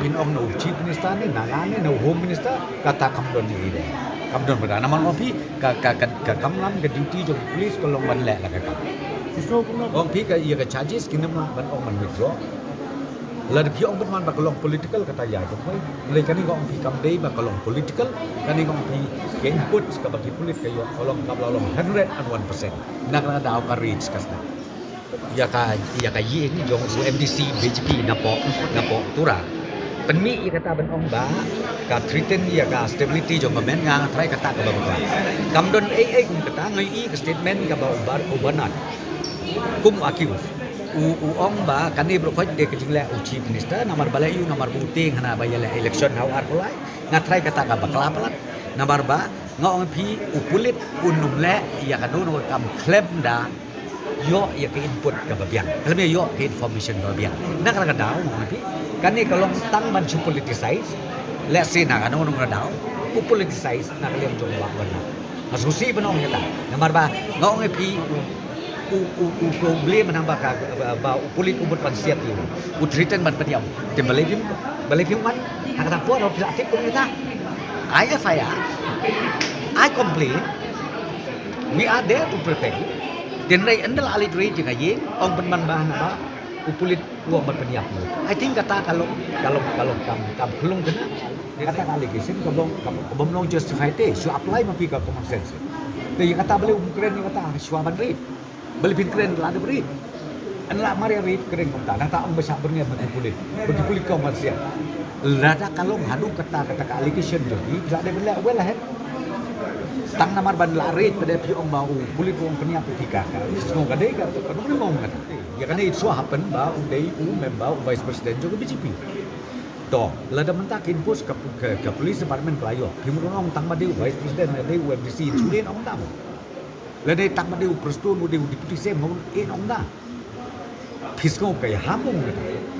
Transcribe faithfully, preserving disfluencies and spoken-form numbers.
Phin ong na u Chief Minister ne, na nga ne, na u Home Minister, kata kam don ei ei. Kam don bynta. Namar ong phi ka, ka, ka, ka kam lam, ka duty jong ki police ka long ban leh la ka kam. Ong phi ka, ïa ka charges kim lah ban ong ban withdraw. Lada phi ong bad man ba ka long political, kata ïa jong phi. Hynrei kane ka ong phi kam dei ba ka long political, kane ka ong phi ka input kaba ki pulit ka ïoh ka long, kam lah long hundred and one percent. Na kata ka daw ka reach ka sna ïa ka, ïa ka ïing jong u MDC BJP napoh, napoh Tura. Pynmih ïa kata ban ong ba ka threaten ïa ka stability jong government, nga tharai kata kaba bakla. Kam don ei ei kum kata. Nga ïohi ka statement kaba u Bar-, u Bernard kum u accuse. U, u ong ba kane baroh khoit dei ka jingleh u Chief Minister, namar balei ïa u, namar ba u tieng hana ba ïaleh election ha u arphew lai. Nga tharai kata ka bakla palat. Namar ba nga ong phi u pulit un ym leh ïa kano kano ka kam khlem da ïoh ïa ka input kaba biang, khlem ïoh ka information kaba biang. Na kata ka daw nga ong phi kane ka long tang ban shu politicize. Let's say na kano kano ka daw u politicize na ka liang jong u Bah Bernard. Nga sngewsih ban ong ïa kata. Namar ba nga ong ïa phi u, u, u, u, u blame mynta ba ka, ba, ba u pulit u mut ban siat ïa u, u threaten ban pynïap. Te balei phim, balei phim wan ha kata por, phi la tip kum ïa kata. I FIR, I complain. We are there to protect you. Te hynrei ynda la leit raid jong ka ïing, ong pynban ba hana ba u pulit u ong ban pynïap ïa u. I think kata ka long, ka long, ka long kam, kam khlung kane. Kata ka allegation ka bym, ka bym long justified te. Shu apply ma phi ka common sense. Te ïa kata balei um kren ïa kata shuwa ban raid? Balei phin kren la dep raid? Ynda la mar ïa raid kren kumta, nangta ong ba shah byrngem ha ki pulit, ba ki pulit ka ong ban siat. Lada ka long haduh kata, kata ka allegation jong phi, phi la dep leh, well ahead. Tang namar ban la raid pat de phi ong ba u pulit u ong pynïap ïa phi, ka, ka sngew ka dei ka, ka dei ka ong kata. Ïa kane it so happen ba u dei u member, u vice president jong ka BJP. To, lada mynta ka enforce ka, ka, ka police department ka la ïoh, phi mut ong tang ba dei u vice president, dei u MDC, shu dei ong tang. Lada tang ba dei u Prestone, u dei u deputy CM, in ong da. Phi sngew ka ïahap ong kata.